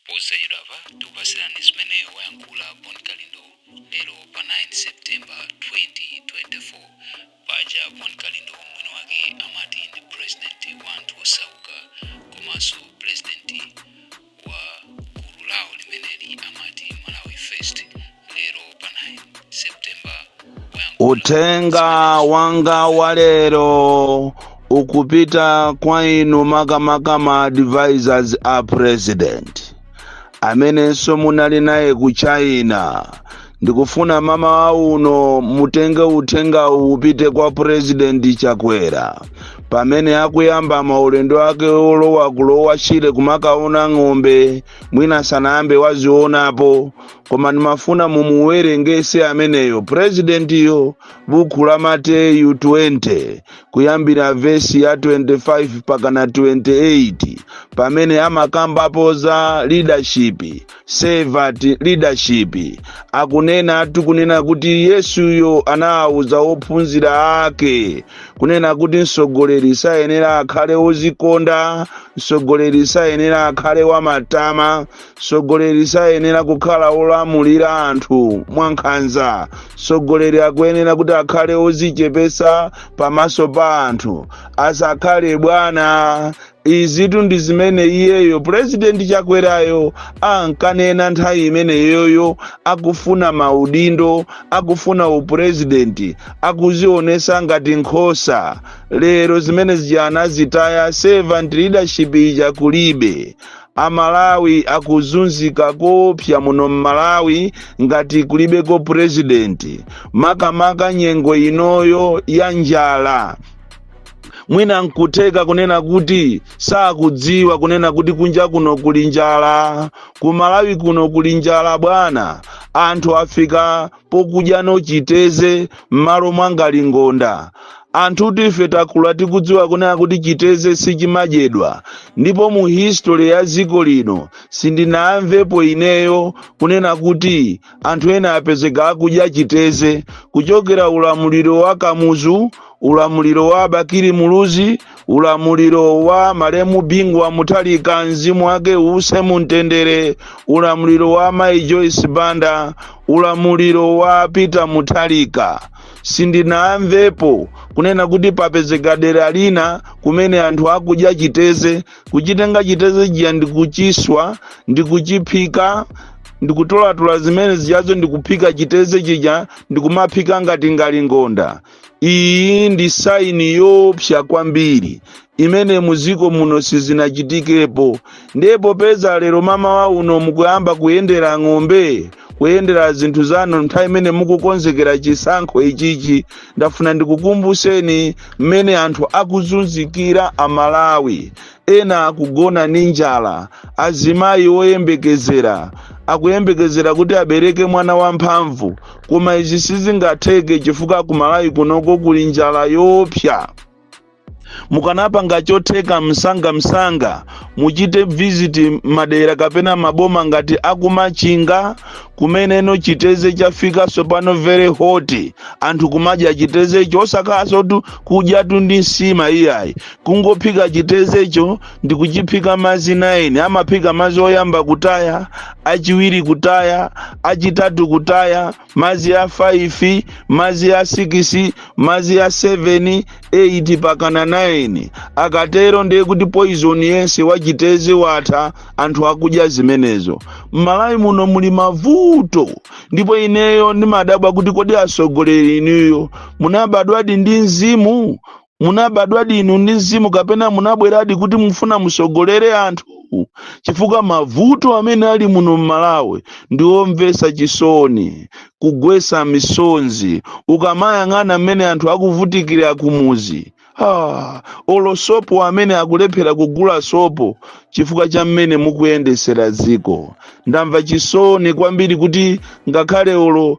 Posachedwapa tikupasirani zimene wayankhula Bon Kalindo lero pa 9 September 2024. Paja Bon Kalindo mwini wake amati ndi president wa anthu osauka, komanso president wa gulu lawo limeneli amati Malawi First. Lero pa 9 September wayankhula Uthenga zimenezo. wanga wa lero ukupita kwa inu, makamaka ma advisors a president amenenso munali naye ku China. Ndikufuna mmawa uno mutenge uthenga upite kwa President Chakwera pamene akuyamba maulendo ake olowa kulowa Chile kumakaona ng'ombe. Mwina sanayambe wazionapo, koma ndimafuna mumuwerengese ameneyo presidentiyo buku la Mateyu 20 kuyambira vesi ya 25 pakana 28, pamene amakambapo za leadership, servant leadership. Akunena, tikunena kuti Yesuyo anawuza ophunzira ake kunena kuti mtsogoleri sayenera akhale wozikonda, mtsogoleri sayenera akhale wamatama, mtsogoleri sayenera kukhala wolamulira anthu mwankhanza, mtsogoleri akuyenera kuti akhale wozichepesa pamaso pa anthu, asakhale bwana. Izitu ndi zimene iyeyo Purezidenti Chakwerayo ankanena nthawi imeneyoyo akufuna maudindo, akufuna upurezidenti, akuzionesa ngati nkhosa. Lero zimene zija anazitaya, servant leadership ija kulibe. Amalawi akuzunzika kopsa muno mMalawi ngati kulibeko purezidenti, makamaka nyengo inoyo ya njala. Mwina nkutheka kunena kuti sakudziwa kunena kuti kunja kuno kuli njala, ku Malawi kuno kuli njala bwana. Anthu afika pokudyano chiteze m'malo mwa ngalingonda. Anthu ife takula tikudziwa kunena kuti chiteze sichimadyedwa, ndipo mu history ya dziko lino sindinamvepo ineyo kunena kuti anthu ena apezeka akudya chiteze kuchokera ulamuliro wa Kamuzu, ulamuliro wa Bakili Muluzi, ulamuliro wa malemu Bingu wa Mutharika, mzimu wake uuse mumtendere, ulamuliro wa Mayi Joyce Banda, ulamuliro wa Peter Mutharika. Sindinamvepo kunena kuti papezeka dera lina kumene anthu akudya chiteze, kuchitenga chiteze chija ndikuchiswa, ndikuchiphika, ndikutolatola zimene zijazo, ndikuphika chiteze chija, ndikumaphika ngati ngalingonda. Iyi ndi sign yoopsa kwambiri imene muziko muno sizinachitikepo. Ndiye popeza lero mmawa uno mukuyamba kuyendera ng'ombe, kuyendera zinthu zanu nthawi imene mukukonzekera chisankho ichichi, ndafuna ndikukumbuseni mmene anthu akuzunzikira. Amalawi ena akugona ndi njala, azimayi oyembekezera akuyembekezera kuti abereke mwana wamphamvu, koma izi sizingatheke chifukwa ku Malawi kunoko kuli njala yoopsa. Mukanapanga chotheka msangamsanga, muchite visit madera kapena maboma ngati akuMachinga kumeneno chiteze chafika pano very hot, anthu kumadya chitezecho, osakhalanso tu kudyatu ndi nsima iyayi, kungophika chitezecho ndi kuchiphika mazi 9. Amaphika mazi oyamba kutaya, achiwiri kutaya, achitatu kutaya, mazi a 5, mazi a 6, mazi a 7, 8 pakana 9. Akatero ndiye kuti poison yense wachiteze watha, anthu akudya zimenezo. M'Malawi muno muli mavuto, ndipo ineyo ndimadabwa kuti kodi atsogoleri inuyo munabadwadi ndi mzimu? Munabadwadi inu ndi mzimu, kapena munabweradi kuti mufuna musogolere anthu? Chifukwa mavuto amene ali muno m'Malawi ndi omvetsa chisoni, kugwesa misonzi ukamayang'ana mmene anthu akuvutikira kumuzi. Ah, olo sopo amene akulephera kugula sopo chifukwa cha mmene mukuyendesera dziko. Ndamva chisoni kwambiri kuti ngakhale olo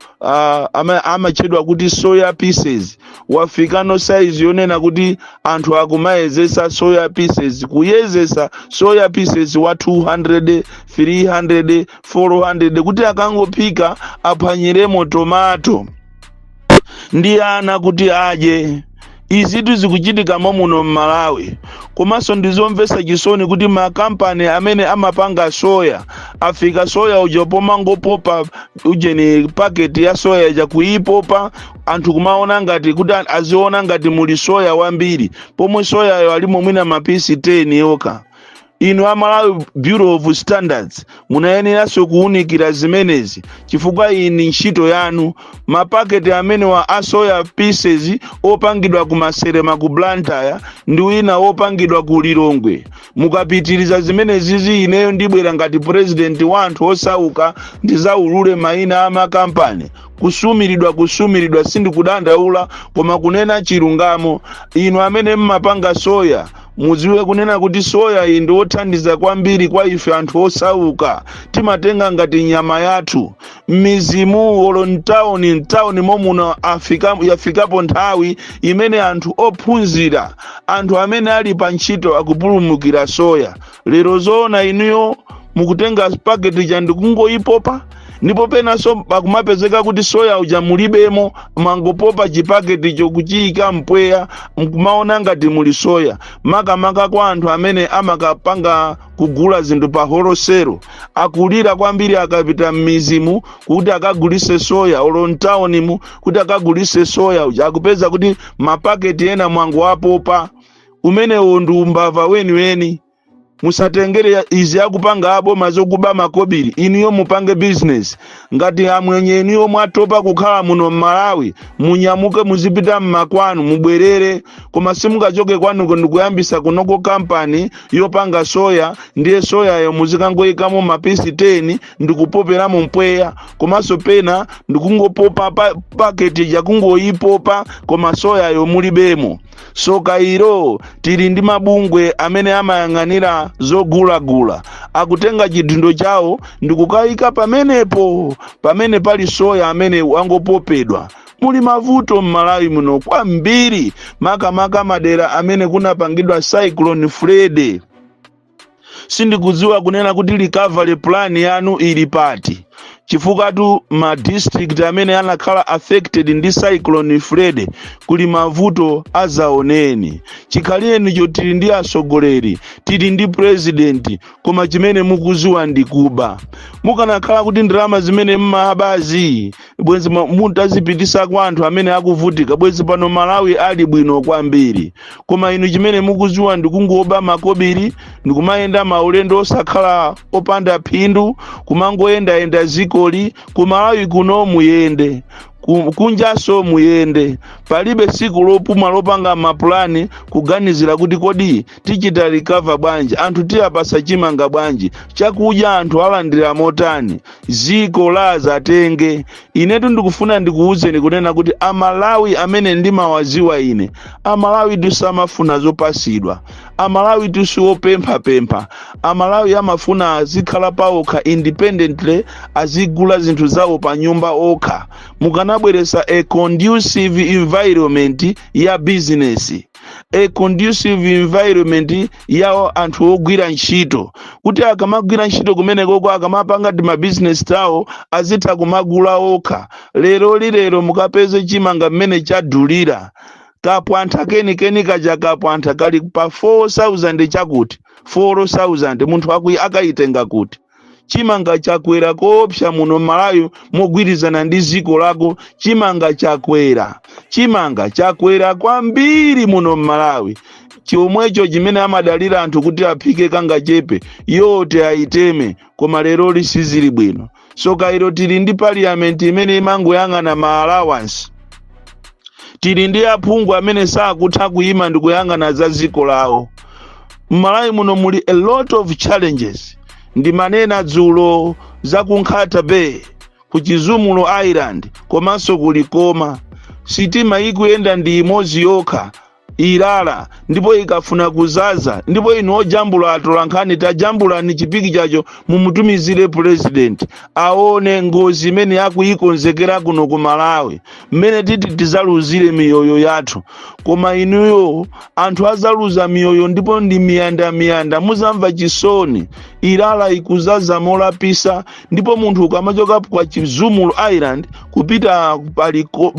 amatchedwa kuti soya pieces wafikano size yonena kuti anthu akumayezesa soya pieces, kuyezesa soya pieces wa 200, 300, 400 kuti akangophika aphwanyiremo tomato ndi ana kuti adye. Izitu zikuchitikamo muno mMalawi. Komanso ndizomvetsa chisoni kuti makampani amene amapanga soya afika soya uja pomangopopa ujeni, paketi ya soya ija kuyipopa, anthu kumaona ngati kuti aziona ngati muli soya wambiri, pomwe soyayo alimo mwina mapisi 10 okha. Inu a Malawi Bureau of Standards munayeneranso kuwunikira zimenezi, chifukwa iyi ndi ntchito yanu. Mapaketi amenewa a soya pieces opangidwa ku Maserema ku Blantyre ndi wina wopangidwa ku Lilongwe, mukapitiriza zimenezizi, ineyo ndibwera ngati president wa anthu osauka, ndizaulule mayina a makampani. Kusumiridwa, kusumiridwa, sindikudandaula, koma kunena chilungamo. Inu amene mmapanga soya, mudziwe kunena kuti soya iyi ndi wothandiza kwambiri kwa ife anthu osauka. Timatenga ngati nyama yathu m'mizimu olo mtawuni. Mtawuni momuno afika, yafikapo nthawi imene anthu ophunzira, anthu amene ali pa ntchito akupulumukira soya. Lero zoona inuyo mukutenga paketi cha ndikungoyipopa, ndipo penanso pakumapezeka kuti soya uja mulibemo, mangopopa chipaketi chokuchiyika mpweya, nkumaona ngati muli soya. Makamaka kwa anthu amene amakapanga kugula zinthu pa wholesale, akulira kwambiri akapita m'mizimu kuti akagulise soya, olo mtawunimu kuti akagulise soya uja, akupeza kuti mapaketi ena mwango apopa. Umenewo ndi umbava weniweni. Musatengere izi akupanga aboma zokuba makobiri. Inuyo mupange business ngati amwenye. Inuyo mwatopa kukhala muno mMalawi, munyamuke muzipita mmakwanu, mubwerere. Koma simungachoke kwanuko ndikuyambisa kunoko kampani yopanga soya, ndiye soyayo muzikangoyikamo mapisi 10 ndikupoperamo mpweya, komanso pena ndikungopopa paketi jakungoyipopa, koma soyayo mulibemo. Soka ilo, tili ndi mabungwe amene amayang'anira zogulagula, akutenga chidindo chawo ndikukayika pamenepo pamene pali soya amene wangopopedwa. Muli mavuto m'Malawi muno kwambiri, makamaka madera amene kunapangidwa Cyclone Freddy. Sindikudziwa kunena kuti recovery plan yanu ili pati, chifukwa ma district amene anakhala affected ndi Cyclone Freddy kuli mavuto azaoneni. Chikhalirenicho tili ndi atsogoleri, tili ndi president, koma chimene mukuziwa ndi kuba. Mukanakhala kuti ndalama zimene mmabazi bwenzi mutazipitisa kwa anthu amene akuvutika, bwenzi pano Malawi ali bwino kwambiri. Koma inu chimene mukuziwa ndi kungoba makobiri, ndikumayenda maulendo osakhala opanda phindu, kumangoyendayenda zikoli. Ku Malawi kuno muyende, kunjaso muyende, palibe tsiku lopuma lopanga mapulani kuganizira kuti kodi tichita recover bwanji, anthu tiyapasa chimanga bwanji, chakudya anthu alandira motani, ziko la zatenge. Inetu ndikufuna ndikuwuzeni kunena kuti Amalawi amene ndimawaziwa ine, Amalawi tisamafuna zopasidwa, Amalawi tisiwopemphapempha. Amalawi amafuna azikhala pawokha independently, azigula zinthu zawo pa nyumba okha. Mukanabweresa a conducive environment ya business, a conducive environment ya anthu ogwira ntchito, kuti akamagwira ntchito kumenekoko, akamapanga ti mabizinesi tawo, azitha kumagula okha. Lero lilero mukapeze chimanga mmene chadulira, kapwantha kenikeni kaja, kapwantha kali pa 4000 chakuti 4000, munthu akayitenga kuti? Chimanga chakwera koopsa muno Malawi, mogwirizana ndi ziko lako. Chimanga chakwera, chimanga chakwera kwambiri muno Mmalawi. Chomwecho chimene amadalira anthu kuti aphike kangachepe yote ayiteme, koma lero lisizili bwino. So kairo tili ndi parliament imene imangoyang'ana ma allowance, tili ndi aphungu amene sakutha kuyima ndi kuyang'ana za ziko lawo. Mmalawi muno muli a lot of challenges. Ndimanena dzulo za ku Nkhata Bay, ku Chizumulo Island, komanso kulikoma sitima ikuyenda ndi imodzi yokha. Ilala ndipo ikafuna kuzaza. Ndipo inu ojambula, atolankhani, tajambulani chipiki chacho, mumutumizire President aone ngozi imene akuikonzekera kuno ku Malawi, mmene titi tizaluzire miyoyo yathu. Koma inuyo, anthu azaluza miyoyo ndipo ndi miyandamiyanda, muzamva chisoni. Ilala ikuzaza molapisa, ndipo munthu ukamachoka kwa Chizumulu Island kupita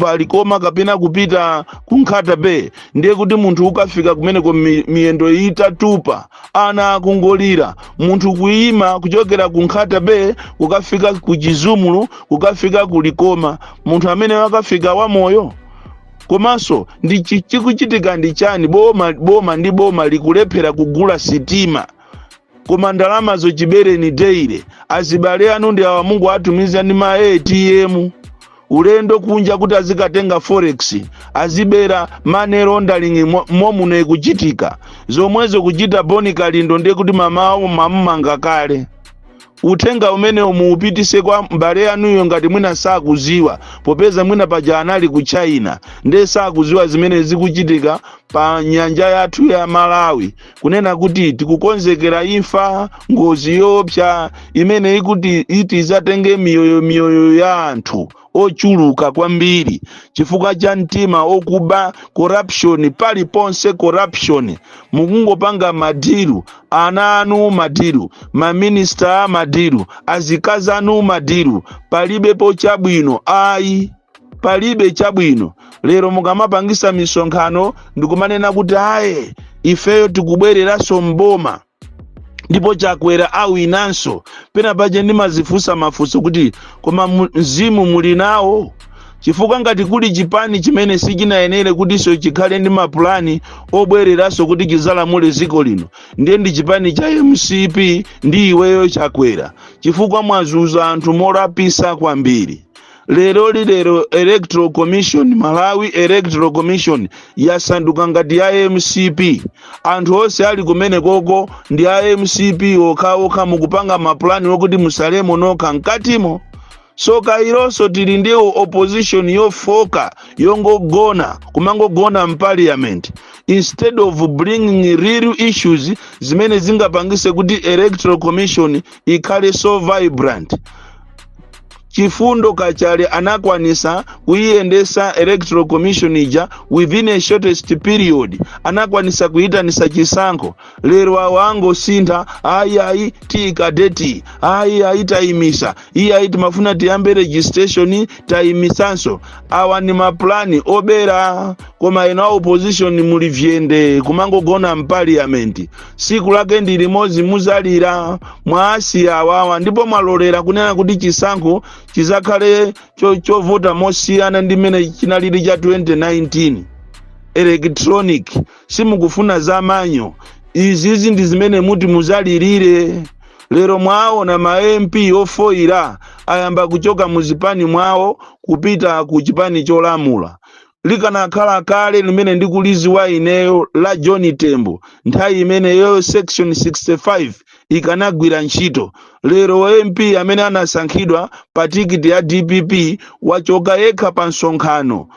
Palikoma kapena kupita ku Nkhata Bay, ndiye kuti munthu ukafika kumeneko miyendo itatupa, ana akungolira. Munthu kuyima kuchokera ku Nkhata Bay kukafika ku Chizumulu, kukafika ku Likoma, munthu amene wakafika wamoyo? Komanso ndi chikuchitika ndi chani? Boma, boma ndi boma likulephera kugula sitima, koma ndalamazo chibereni daily. Azibale anu ndi awa Mungu atumiza ndi ma ATM ulendo kunja kuti azikatenga forex, azibera. Money laundering momuno ikuchitika zomwezo. Kuchita Boni Kalindo, ndiye kuti mamawo mamumanga kale. Uthenga umenewo muupitise kwa mbale anuyo ngati mwina sakuziwa, popeza mwina paja anali ku China, ndiye sakuziwa zimene zikuchitika pa nyanja yathu ya Malawi, kunena kuti tikukonzekera imfa, ngozi yoopsa imene ikuti iti izatenge miyoyo ya anthu ochuluka kwambiri chifukwa cha mtima okuba, corruption paliponse, corruption. Mukungopanga ma deal, ana anu ma deal, maminista ma deal, azikazi anu ma deal. Palibepo chabwino, ayi, palibe chabwino. Lero mukamapangisa misonkhano ndikumanena kuti aye, ifeyo tikubwereranso mboma ndipo Chakwera awinanso, pena pache ndimazifunsa mafunso kuti koma mzimu muli nawo? Chifukwa ngati kuli chipani chimene sichinayenere kutinso chikhale ndi mapulani obwereranso kuti chizalamule dziko lino, ndiye ndi chipani cha MCP ndi iweyo Chakwera, chifukwa mwazuza anthu molapisa kwambiri. Lero lilero Electoral Commission, Malawi Electoral Commission, yasanduka ngati ya MCP. Anthu onse ali kumene koko ndi a MCP okhaokha. Mukupanga mapulani okuti musalemo nokha mkatimo. So kailonso tili ndi opposition yofoka, yongogona, kumangogona mparliament instead of bringing real issues zimene zingapangise kuti Electoral Commission ikhale so vibrant. Chifundo Kachale anakwanisa kuyiyendesa Electoral Commission ija within a shortest period, anakwanisa kuyitanisa chisankho. Lero awo angosintha: ayi, ayi, tiyika date, ayi, ayi, tayimisa, iye ayi, timafuna tiyambe registration, tayimisanso. Awa ni maplani obera. Koma ino a opposition muli vyende, kumangogona mparliament. Siku lake ndi limodzi muzalira. Mwaasiya awawa ndipo mwalolera kunena kuti chisankho chizakhale chovota mosiyana ndi mmene chinalili cha 2019, electronic. Simukufuna za manual. Izizi ndi zimene muti muzalirire. Lero mwaona ma MP ofoira ayamba kuchoka muzipani mwawo kupita ku chipani cholamula. Likanakhala kale limene ndikuliziwa ineyo la John Tembo, nthawi imeneyo section 65 ikanagwira ntchito. Lero MP amene anasankhidwa pa tikiti ya DPP wachoka yekha pa msonkhano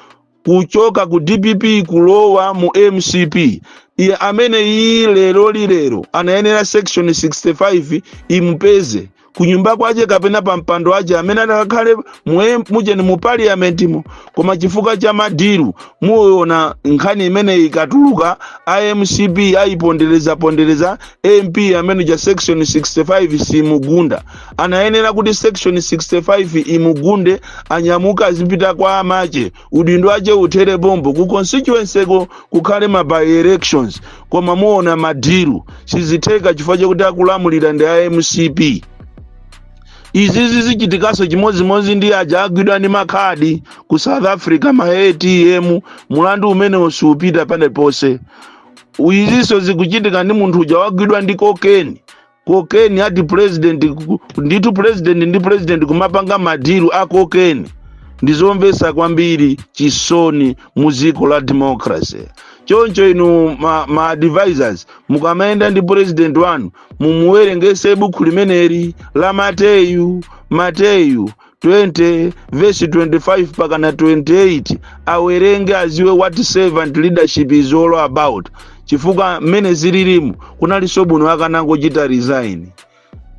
kuchoka ku DPP kulowa mu MCP. Iye amene iyi lero lilero anayenera section 65 imupeze kunyumba kwace kapena pa mpando wace amene adakakhale mucheni mu parliamentimo. Koma chifukwa cha ma deal, muona nkhani imene ikatuluka, iMCP ayipondereza pondereza MP amene ja, section 65 simugunda. Anayenera kuti section 65 imugunde, anyamuka azipita kwa amache, udindo ache uthere pompo, ku constituency ko kukhale ma by elections. Koma muona ma deal, sizitheka chifukwa chakuti akulamulira ndi iMCP. Izizi zichitikanso chimodzimodzi ndi aja agwidwa ndi makhadi ku South Africa, ma ATM. Mulandu umenewo siupita paneponse. Izinso zikuchitika ndi munthu uja wagwidwa ndi cocaine. Cocaine ati president ndithu, president ndi president kumapanga ma deal a cocaine, ndizomvetsa kwambiri chisoni mu dziko la democracy. Choncho inu ma advisors, mukamayenda ndi president wanu, mumuwerengese buku limeneli la Mateyu, Mateyu 20 verse 25 pakana 28, awerenge aziwe what servant leadership is all about, chifukwa mmene zililimu kunalinso bwino akanangochita resign.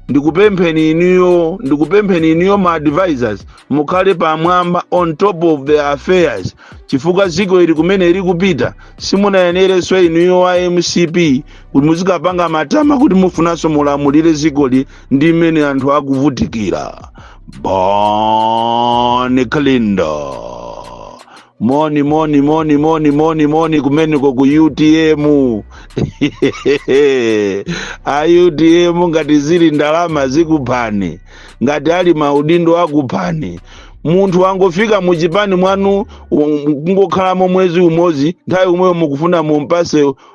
Ndikupempheni inuyo, ndikupempheni inuyo ma advisors, mukhale pamwamba, on top of the affairs, chifukwa dziko ili kumene ili kupita simunayenerenso inuyo wa MCP kuti muzikapanga matama kuti mufunanso mulamulire dzikoli ndi mmene anthu akuvutikira. Bon Kalindo, moni moni moni moni moni moni kumeneko ku UTM. A UTM, ngati zili ndalama zikuphani, ngati ali maudindo akuphani. Munthu angofika muchipani mwanu, kungokhalamo mwezi umodzi, nthawi umweyo mukufuna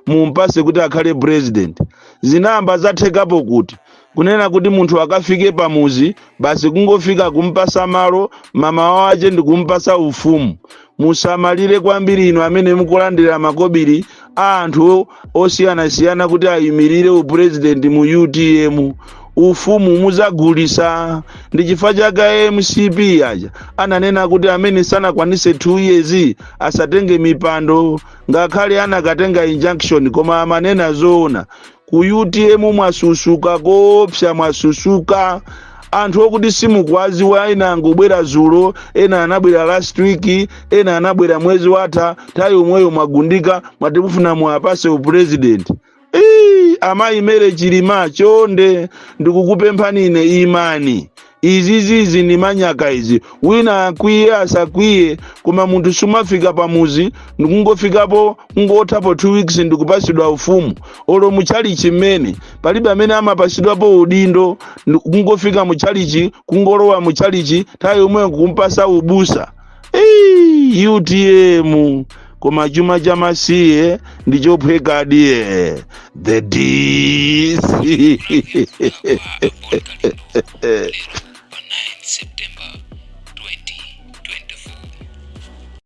mumpase kuti akhale president. Zinamba zathekapo kuti kunena kuti munthu akafike pamuzi basi, kungofika kumpasa malo mama wace ndi kumpasa ufumu. Musamalire kwambiri inu amene mukulandira makobiri a anthu osiyanasiyana kuti ayimirire upurezidenti mu UTM. Ufumu muzagulisa. Ndi chifukwa chake MCP aja ananena kuti amene sanakwanise 2 years asatenge mipando, ngakhale anakatenga injunction, koma amanena zoona. Ku UTM mwasusuka koopsa, mwasusuka. Anthu okuti simukuwaziwa, ena angobwera zulo, ena anabwera last week, ena anabwera mwezi watha, nthawi yomweyo mwagundika, mwati mufuna muwapase upresident. Ii, amayi Mary Chilima, chonde ndikukupemphani ine, imani. Izizizi ndi manyaka izi. Wina akwiye asakwiye, koma munthu sumafika pamuzi ndikungofikapo, kungothapo 2 weeks ndikupasidwa ufumu. Olo muchalichi mmene palibe amene amapasidwapo udindo kungofika muchalichi, kungolowa muchalichi, nthawi yomweyo kumpasa ubusa. Ii, UTM, koma chuma cha masiye ndi chophwekadiye. The DC. Kwa Bon Kalindo lero pa 9 September.